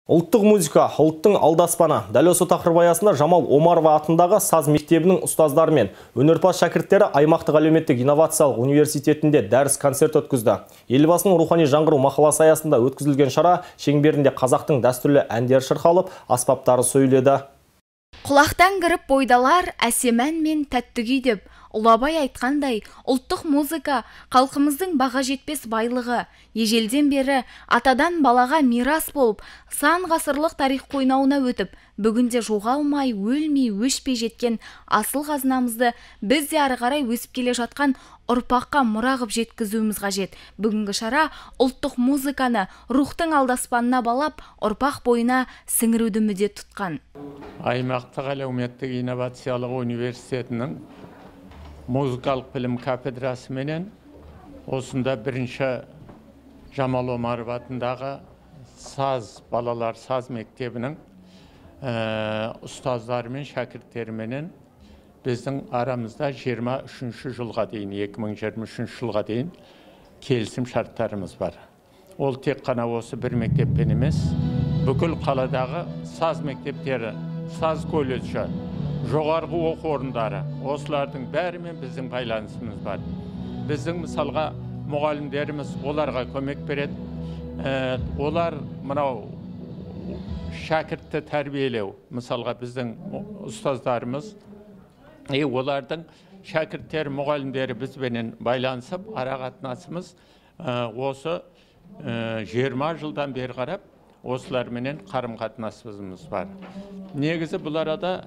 Ұлттық музыка, ұлттың алдаспаны. Дәл осы тақырып аясында Жамал Омарова атындағы саз мектебінің ұстаздары мен өнерпаз шәкірттері аймақтық әлеуметтік инновациялық университетінде дәріс концерт өткізді. Елбасының рухани жаңғыру мақаласы аясында өткізілген шара шеңберінде қазақтың дәстүрлі әндері шырқалып, аспаптары сөйледі. Құлақтан кіріп бойдалар әсем ән мен тәтті күй деп ұлы Абай айтқандай, ұлттық музыка халқымыздың баға жетпес байлығы. Ежелден бері атадан балаға мирас болып, сан ғасырлық тарих қойнауына өтіп, бүгінде жоғалмай, өлмей, өшпей жеткен асыл қазынамызды біз де ары қарай өсіп келе жатқан ұрпаққа мұра қып жеткізуіміз қажет. Бүгінгі шара ұлттық музыканы рухтың алдаспанына балап, ұрпақ бойына сіңіруді міндет тұтқан. Аймақтық әлеуметтік инновациялық университетінің музыкалық білім кафедрасы менен осында бірінші Жамал Омарова атындағы саз балалар саз мектебінің ұстаздары мен шәкірттеріменен біздің арамызда 23 жылға дейін, 2023 жылға дейін келісім шарттарымыз бар. Ол тек қана осы бір мектеппен емес, бүкіл қаладағы саз мектептері, саз колледжі, жоғарғы оқу орындары, осылардың бәрімен біздің байланысымыз бар. Біздің мысалға мұғалімдеріміз оларға көмек береді. Олар мынау шәкіртті тәрбиелеу, мысалға біздің ұстаздарымыз, олардың шәкірттері, мұғалімдері бізбенен байланысып, ара қатынасымыз осы 20 жылдан бері қарап, осыларменен қарым-қатынасымыз бар. Негізі бұл арада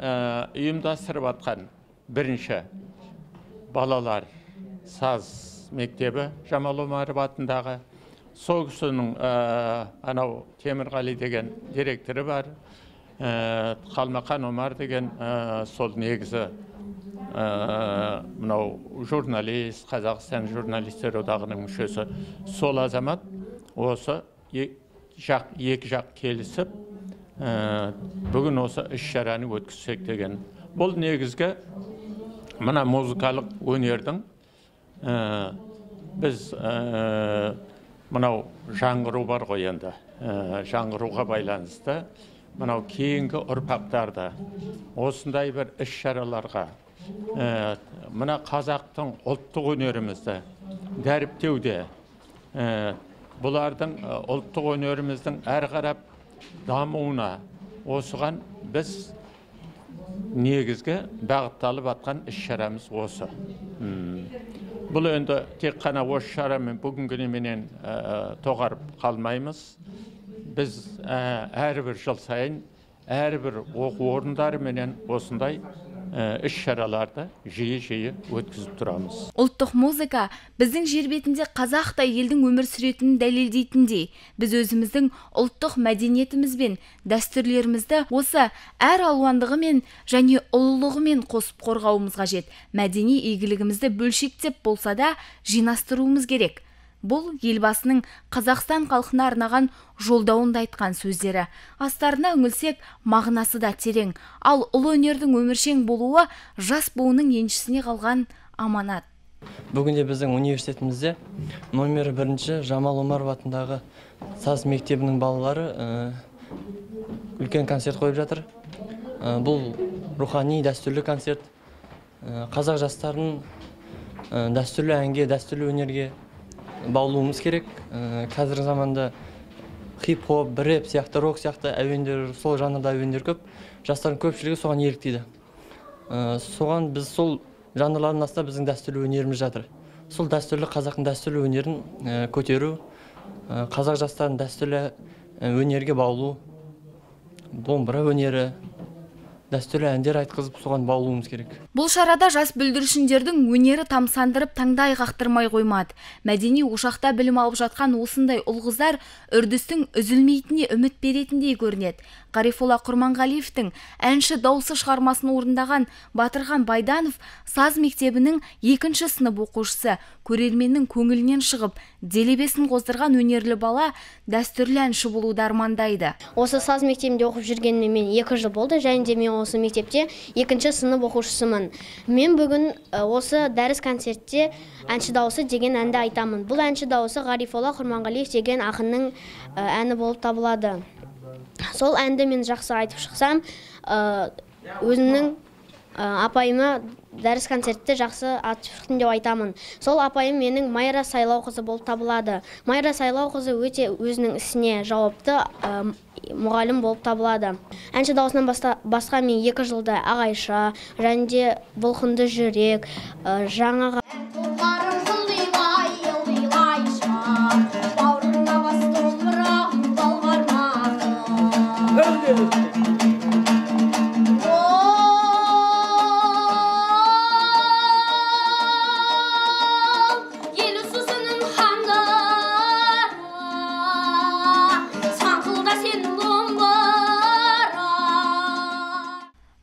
ұйымдастырып атқан бірінші балалар саз мектебі Жамал Омарова атындағы, сол кісінің анау Темірғали деген директоры бар, Қалмақан Омар деген сол негізі мынау журналист, Қазақстан журналистер одағының мүшесі, сол азамат осы екі жақ келісіп, бүгін осы іс-шараны өткізсек деген. Бұл негізгі мына музыкалық өнердің біз мынау жаңғыру бар ғой енді, жаңғыруға байланысты мынау кейінгі ұрпақтарды осындай бір іс-шараларға, мына қазақтың ұлттық өнерімізді дәріптеуде, бұлардың ұлттық өнеріміздің әрі қарап дамуына, осыған біз негізгі бағытталып атқан іс-шарамыз осы. Бұл енді тек қана осы шарамен бүгінгіменен тоғарып қалмаймыз. Біз әрбір жыл сайын әрбір оқу орындарыменен осындай іс-шараларды жиі-жиі өткізіп тұрамыз. Ұлттық музыка біздің жер бетінде қазақтай елдің өмір сүретінін дәлелдейтіндей. Біз өзіміздің ұлттық мәдениетіміз бен дәстүрлерімізді осы әр алуандығымен және ұлылығымен қосып қорғауымыз қажет. Мәдени игілігімізді бөлшектеп болса да жинастыруымыз керек. Бұл Елбасының Қазақстан халқына арнаған жолдауында айтқан сөздері. Астарына үңілсек, мағынасы да терең. Ал ұлы өнердің өміршең болуы жас буынның еншісіне қалған аманат. Бүгінде біздің университетімізде номері бірінші Жамал Омарова атындағы саз мектебінің балалары үлкен концерт қойып жатыр. Бұл рухани дәстүрлі концерт. Қазақ жастарын дәстүрлі әнге, дәстүрлі өнерге баулуымыз керек. Қазіргі заманда хип-хоп, рэп сияқты, рок сияқты әуендер, сол жанрда әуендер көп. Жастардың көпшілігі соған еліктейді. Соған біз сол жанрлардың астында біздің дәстүрлі өнеріміз жатыр. Сол дәстүрлі қазақтың дәстүрлі өнерін көтеру, қазақ жастарын дәстүрлі өнерге баулу, домбыра өнері, дәстүрлі әндер айтқызып соған баулуымыз керек. Бұл шарада жас бүлдіршіндердің өнері тамсандырып таңдай қақтырмай қоймады. Мәдени ошақта білім алып жатқан осындай ұл-қыздар үрдістің үзілмейтініне үміт беретіндей көрінеді. Ғарифолла Құрманғалиевтің әнші дауысы шығармасын орындаған Батырхан Байданов саз мектебінің екінші сынып оқушысы. Көрерменнің көңілінен шығып, делебесін қоздырған өнерлі бала дәстүрлі әнші болуды армандайды. Осы саз мектебінде оқып жүргеніме мен 2 жыл болды, және де мен осы мектепте екінші сынып оқушысымын. Мен бүгін осы дәріс концертте әнші дауысы деген әнді айтамын. Бұл әнші дауысы Ғарифолла Құрманғалиев деген ақынның әні болып табылады. Сол әнді мен жақсы айтып шықсам, өзімнің апайыма дәріс концертті жақсы айтып шықтым деп айтамын. Сол апайым менің Майра Сайлауқызы болып табылады. Майра Сайлауқызы өте өзінің ісіне жауапты мұғалім болып табылады. Әнші дауысынан басқа мен 2 жылда Ағайша, және де Бұлқынды жүрек, жаңа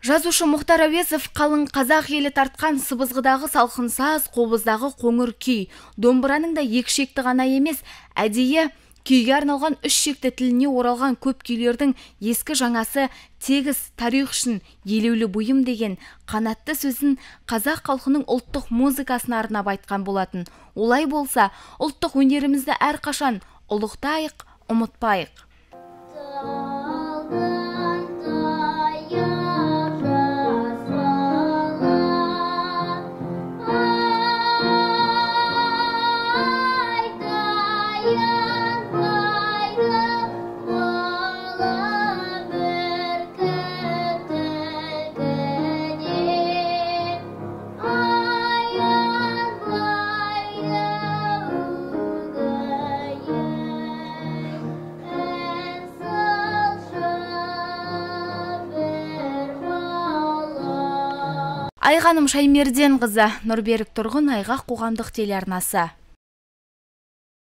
Жазушы Мұхтар Әуезов қалың қазақ елі тартқан сыбызғыдағы салқын саз, қобыздағы қоңыр күй, домбыраның да екі шекті ғана емес, әдейі күйге арналған үш шекті тіліне оралған көп күйлердің ескі жаңасы тегіс тарих үшін елеулі бұйым деген қанатты сөзін қазақ халқының ұлттық музыкасына арнап айтқан болатын. Олай болса, ұлттық өнерімізді әрқашан ұлықтайық, ұмытпайық. Айғаным Шаймерденқызы, Нұрберік Тұрғын, Айғақ қоғамдық телеарнасы.